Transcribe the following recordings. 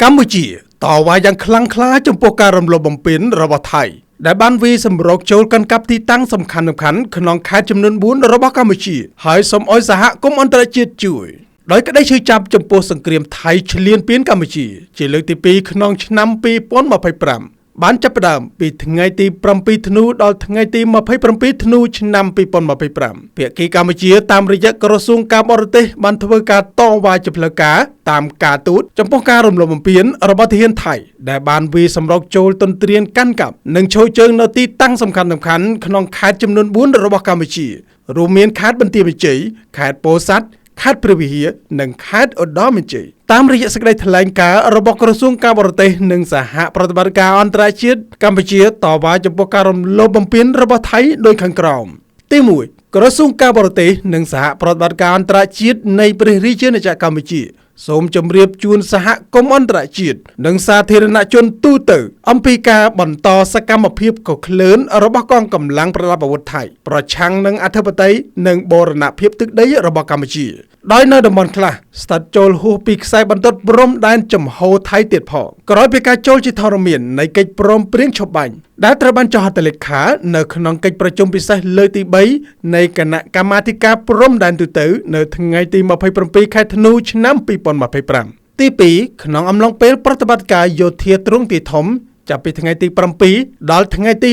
កម្ពុជាតវ៉ាយ៉ាងខ្លាំងក្លាចំពោះការរំលោភបំពានរបស់ថៃដែលបានវាយសម្រុកចូលកាន់កាប់ទីតាំងសំខាន់ៗក្នុងខេត្តចំនួន4របស់កម្ពុជាហើយសូមឲ្យសហគមន៍អន្តរជាតិជួយដោយក្តីឈឺចាប់ចំពោះសង្គ្រាមថៃឈ្លានពានកម្ពុជា ជាលើកទី2ក្នុងឆ្នាំ2025បានចាប់ផ្ដើមពីថ្ងៃទី7ធ្នូដល់ថ្ងៃទី27ធ្នូឆ្នាំ2025ភាគីកម្ពុជាតាមរយៈក្រសួងការបរទេសបានធ្វើការតវ៉ាជាផ្លូវការតាមការទូតចំពោះការរំលោភបំពានរបស់ទាហានថៃដែលបានវាយសម្រុកចូលទន្ទ្រានកាន់កាប់និងឈរជើងនៅទីតាំងសំខាន់ៗក្នុងខេត្តចំនួន4របស់កម្ពុជារួមមានខេត្តបន្ទាយមានជ័យខេត្តពោធិ៍សាត់ខេត្តព្រះវិហារនិងខេត្តឧត្តរមានជ័យតាមរយៈសេចក្តីថ្លែងការណ៍របស់ក្រសួងការបរទេសនិងសហប្រតិបត្តិការអន្តរជាតិកម្ពុជាតវ៉ាចំពោះការរំលោភបំពានរបស់ថៃដោយខាងក្រោមទី1ក្រសួងការបរទេសនិងសហប្រតិបត្តិការអន្តរជាតិនៃព្រះរាជាណាចក្រកម្ពុជាសូមជម្រាបជូនសហគមន៍អន្តរជាតិនិងសាធារណជនទូទៅអំពីការបន្តសកម្មភាពកក្លឿនរបស់កងកម្លាំងប្រដាប់អាវុធថៃប្រឆាំងនឹងអធិបតេយ្យនិងបូរណភាពទឹកដីរបស់កម្ពុជាដោយនៅតំបន់ខ្លះស្ថិតចូលហួសពីខ្សែបន្ទាត់ព្រំដែនចំហថៃទៀតផងក្រោយពីការចូលជាធរមាននៃកិច្ចព្រមព្រៀងឈប់បាញ់ដែលត្រូវបានចុះហត្ថលេខានៅក្នុងកិច្ចប្រជុំពិសេសលើកទី3នៃគណៈកម្មាធិការព្រំដែនទូទៅនៅថ្ងៃទី27ខែធ្នូឆ្នាំ2025ទី2ក្នុងអំឡុងពេលប្រតិបត្តិការយោធាទ្រង់ទីធំចាប់ពីថ្ងៃទី7ដល់ថ្ងៃទី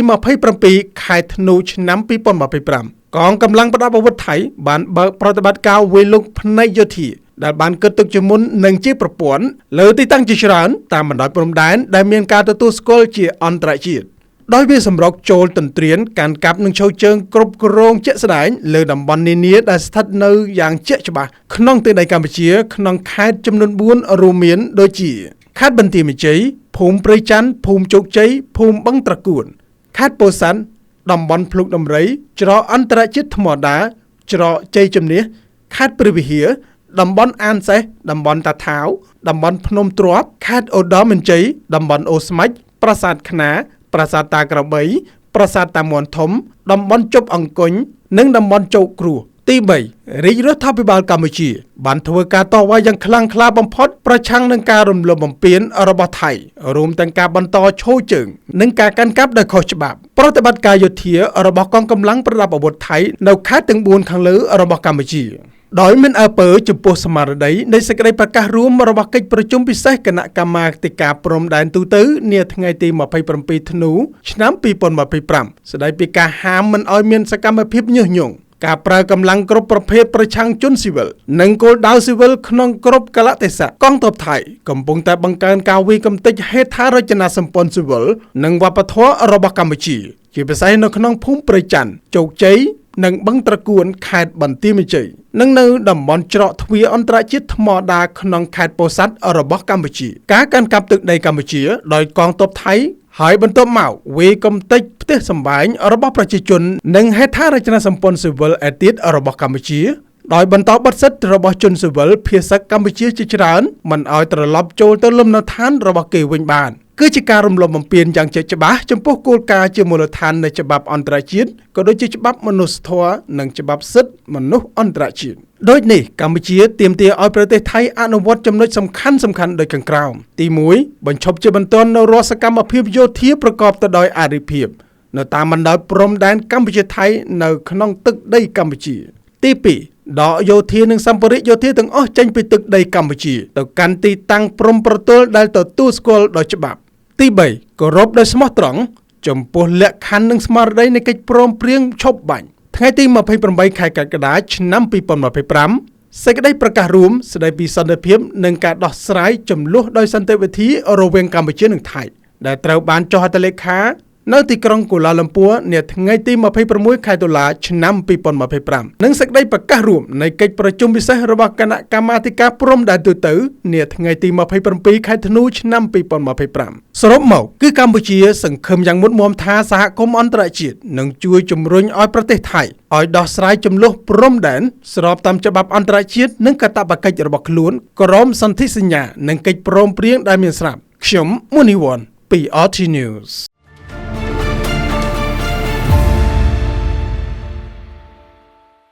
27ខែធ្នូឆ្នាំ2025កងកម្លាំងប្រដាប់អាវុធថៃបានបើកប្រតិបត្តិការវាយលុកផ្នែកយោធាដែលបានគិតទុកជាមុននិងជាប្រព័ន្ធលើទីតាំងជាច្រើនតាមបណ្ដោយព្រំដែនដែលមានការទទួលស្គាល់ជាអន្តរជាតិដោយវាសម្រុកចូលទន្ទ្រានកាន់កាប់និងឈរជើងគ្រប់គ្រងជាក់ស្ដែងលើតំបន់នានាដែលស្ថិតនៅយ៉ាងជាក់ច្បាស់ក្នុងទឹកដីកម្ពុជាក្នុងខេត្តចំនួន4រួមមានដូចជាខេត្តបន្ទាយមានជ័យភូមិព្រៃច័ន្ទភូមិជោគជ័យភូមិបឹងត្រកួនខេត្តពោធិ៍សាត់តំបន់ភ្លុកដំរីច្រកអន្តរជាតិថ្មដាច្រកជ័យជំនះខេត្តព្រះវិហារតំបន់អានសេះតំបន់តាថាវតំបន់ភ្នំទ្រាប់ខេត្តឧត្តរមានជ័យតំបន់អូស្មាច់ប្រាសាទខ្នាប្រាសាទតាក្របីប្រាសាទតាមាន់ធំតំបន់ជប់អង្គញនិងតំបន់ជោកគ្រោះទី3រាជរដ្ឋាភិបាលកម្ពុជាបានធ្វើការតវ៉ាយ៉ាងខ្លាំងក្លាបំផុតប្រឆាំងនឹងការរំលោភបំពានរបស់ថៃរួមទាំងការបន្តឈរជើងនិងការកាន់កាប់ដោយខុសច្បាប់ប្រតិបត្តិការយោធារបស់កងកម្លាំងប្រដាប់អាវុធថៃនៅខេត្តទាំង4ខាងលើរបស់កម្ពុជាដោយមិនអើពើចំពោះស្មារតីនៃសេចក្តីប្រកាសរួមរបស់កិច្ចប្រជុំពិសេសគណៈកម្មាធិការព្រំដែនទូទៅនាថ្ងៃទី27ធ្នូឆ្នាំ2025ស្តីពីការហាមមិនឲ្យមានសកម្មភាពញុះញង់ការប្រើកម្លាំងគ្រប់ប្រភេទប្រឆាំងជនស៊ីវិលនិងគោលដៅស៊ីវិលក្នុងគ្រប់កលៈទេសៈកងទ័ពថៃកំពុងតែបង្កើនការវាយកម្ទេចហេដ្ឋារចនាសម្ព័ន្ធស៊ីវិលនិងវប្បធម៌របស់កម្ពុជាជាពិសេសនៅក្នុងភូមិព្រៃច័ន្ទជោគជ័យនិងបឹងត្រកួនខេត្តបន្ទាយមានជ័យនិងនៅតំបន់ច្រកទ្វារអន្តរជាតិថ្មដាក្នុងខេត្តពោធិ៍សាត់របស់កម្ពុជាការកាន់កាប់ទឹកដីកម្ពុជាដោយកងទ័ពថៃហើយបន្ទាប់មកវាយកំទេចផ្ទះសម្បែងរបស់ប្រជាជននិងហេដ្ឋារចនាសម្ព័ន្ធស៊ីវិលឯទៀតរបស់កម្ពុជាដោយបន្តបិទសិទ្ធិរបស់ជនស៊ីវិលភាសាកម្ពុជាជាច្រើនមិនឲ្យត្រឡប់ចូលទៅលំនៅឋានរបស់គេវិញបានគឺជាការរំលោភបំពានយ៉ាងជាក់ច្បាស់ចំពោះគោលការណ៍ជាមូលដ្ឋាននៃច្បាប់អន្តរជាតិក៏ដូចជាច្បាប់មនុស្សធម៌និងច្បាប់សិទ្ធិមនុស្សអន្តរជាតិដូចនេះកម្ពុជាទាមទារឲ្យប្រទេសថៃអនុវត្តចំណុចសំខាន់ៗដូចខាងក្រោមទី1បញ្ឈប់ជាបន្ទាន់នូវរាល់សកម្មភាពយោធាប្រកបទៅដោយអរិភាពនៅតាមបណ្ដោយព្រំដែនកម្ពុជាថៃនៅក្នុងទឹកដីកម្ពុជាទី2ដកយោធានិងសម្ភារៈយោធាទាំងអស់ចេញពីទឹកដីកម្ពុជាទៅកាន់ទីតាំងព្រំប្រទល់ដែលទទួលស្គាល់ដោយច្បាប់ទី3គោរពដោយស្មោះត្រង់ចំពោះលក្ខខណ្ឌនិងស្មារតីនៃកិច្ចព្រមព្រៀងឈប់បាញ់ថ្ងៃទី28ខែកក្កដាឆ្នាំ2025សេចក្តីប្រកាសរួមស្តីពីសន្តិភាពនិងការដោះស្រាយចំនួនដោយសន្តិវិធីរវាងកម្ពុជានិងថៃដែលត្រូវបានចុះហត្ថលេខានៅទីក្រុងកូឡាលំពួរនាថ្ងៃទី26ខែតុលាឆ្នាំ2025និងសេចក្តីប្រកាសរួមនៃកិច្ចប្រជុំពិសេសរបស់គណៈកម្មាធិការព្រំដែនទូទៅនាថ្ងៃទី27ខែធ្នូឆ្នាំ2025សរុបមកគឺកម្ពុជាសង្ឃឹមយ៉ាងមុតមមថាសហគមន៍អន្តរជាតិនឹងជួយជំរុញឲ្យប្រទេសថៃឲ្យដោះស្រាយចំនួនព្រំដែនស្របតាមច្បាប់អន្តរជាតិនិងកាតព្វកិច្ចរបស់ខ្លួនក្រោមសន្ធិសញ្ញានិងកិច្ចព្រមព្រៀងដែលមានស្រាប់ខ្ញុំមុនីវ៉ាន់ពី RT News។